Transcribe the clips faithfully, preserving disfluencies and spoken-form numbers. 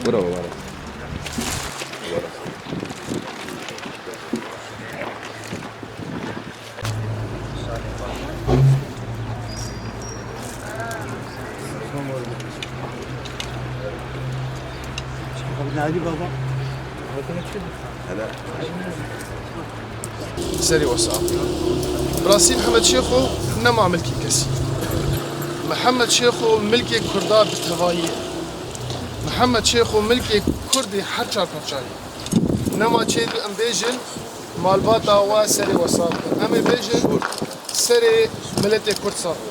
Bravo, bravo. Serê wesa. Bi rastî Mihemed Şêxo nema milkê kesî. Mihemed Şêxo milkê Kurda bi tevayî ye. Mihemed Şêxo milkê Kurdê her çar parçayê. Nema çêdibî em bêjin, malbata we serê we sax be. Em ê bêjin, serê miletê Kurd sax be.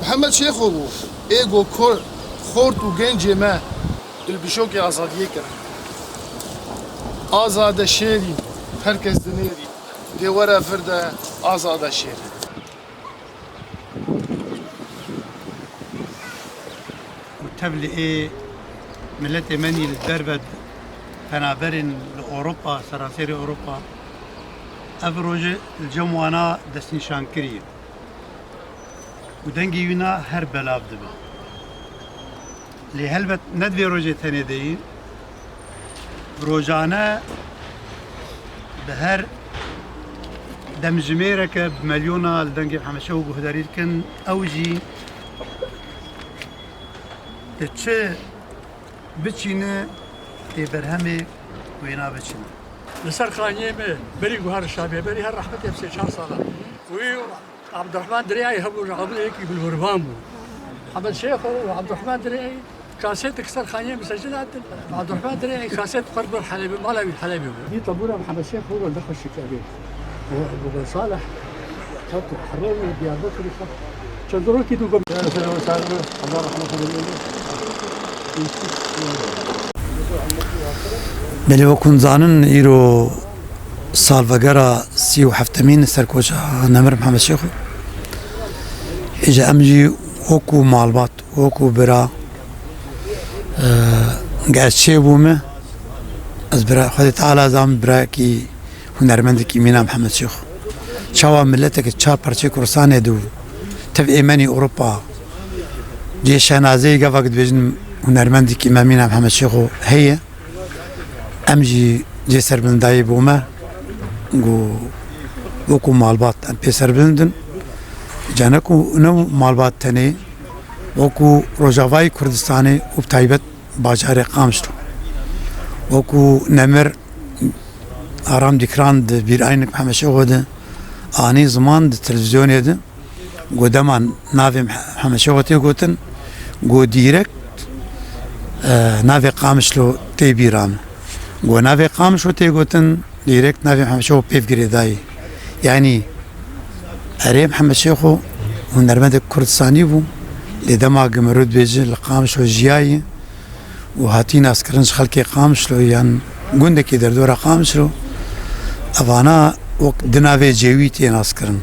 Mihemed Şêxo bû, ê go Kurd, xort û gencê me dilbişokê azadiyê kirin. Azade şêrî, her kes dinêrî, dê were vir de azade şêrî. Û tevlî ê miletê me nî li derve penaberên li Ewropa, seraserê Ewropa, ev roje li cem wana destnîşan kiriye û dengê wîna her belav dibe. Lê helbet ne di vê rojê tenê de yî. Rojane bi her demjimêreke bi milyona li dengê Mihemed Şêxo guhdarî dikin. Ew jî di çi biçîne tê berhemê wêna biçîne. Li ser xaniyê me berî guhar şabê berî her rehmetê bi sê çar sala. Wî Abdurrahman Direyayî hebû, abdeyekî bilhurvan bû. Mihemed Şêxo û Abdurrahman Direyayî kasetek ser xaniyê min secil hatin. Abdurrahman Direyayî kaset xwar bir Helebê, mala wî Helebê bû. Dî tebûra Mihemed Şêxo û wende xweşik ebê. Û Ebu Salih ket û Heroyê û Diyarbekirê xwe. Çend rokî dû gom. Ya, selam, selam. Allah rahmet eylesin. Belê, wekû hûn zanin, îro salvegera sî û heftemîn serkoça Nemir Mihemed Şêxo. Îja em jî wekû malbat, wekû bira, e, ge ez çêbûme, ez bira, Xwedê Teala zan birakî hunermendekî mîna Mihemed Şêxo. Çawa mileteke çar parçeyê Kurdistanê de û tev êmenî Ewropa cê şenazeyê gava dibêjin hunermendekî me mîna Mihemed Şêxo heye. Em jî cê serbilindayî bû me, ku wekû malbat em pê serbilind in. Ca ne ku ne malbat tenê, wekû Rojavayê Kurdistanê û bi taybet bajarê Qamişlo. Wekû Nemir Aram Dîkran di bîrayînek Mihemed Şêxo de anî ziman di televîzyonê de. Go dema navê Mih-, Mihemed Şêxo tê gotin, go dîrekt, e, navê Qamişlo tê bîra min. Go navê Qamişlo tê gotin, dîrekt navê Mihemed Şêxo pêv girêdayî. Yanî erê Mihemed Şêxo hunermendek Kurdistanî bû, lê dema gi mirov dibêje li Qamişlo jiyayî, û hatî naskirin ji xelkê Qamişlo yan gundekî derdora Qamişlo, evana wek di navê cêwî tê naskirin.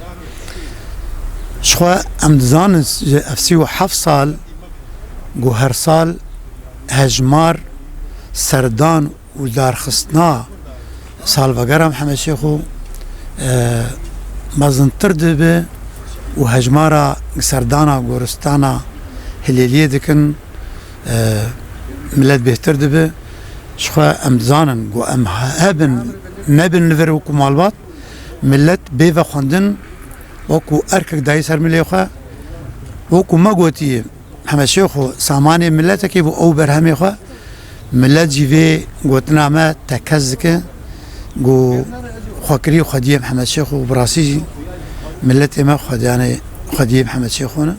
Jixwe em dizanin ji ev sî û heft sal ku her sal hejmar serdan û darxistina salvegera Mihemed Şêxo, e, mezintir dibe û hejmara serdana goristana Hilêliyê dikin, e, milet bêhtir dibe. Jixwe em dizanin ku em hebin, nebin li vir wekû malbat, milet bê vexwendin wekû erkek dayî ser milê xwe, wekû me gotiye, Mihemed Şêxo samanê miletekê bû, ew berhemê xwe, milet jî vê gotina me tekez dike, ku xwekirî xwediyê Mihemed Şêxo û bi rastî jî miletê me xwediyanê, xwediyê Mihemed Şêxo ne.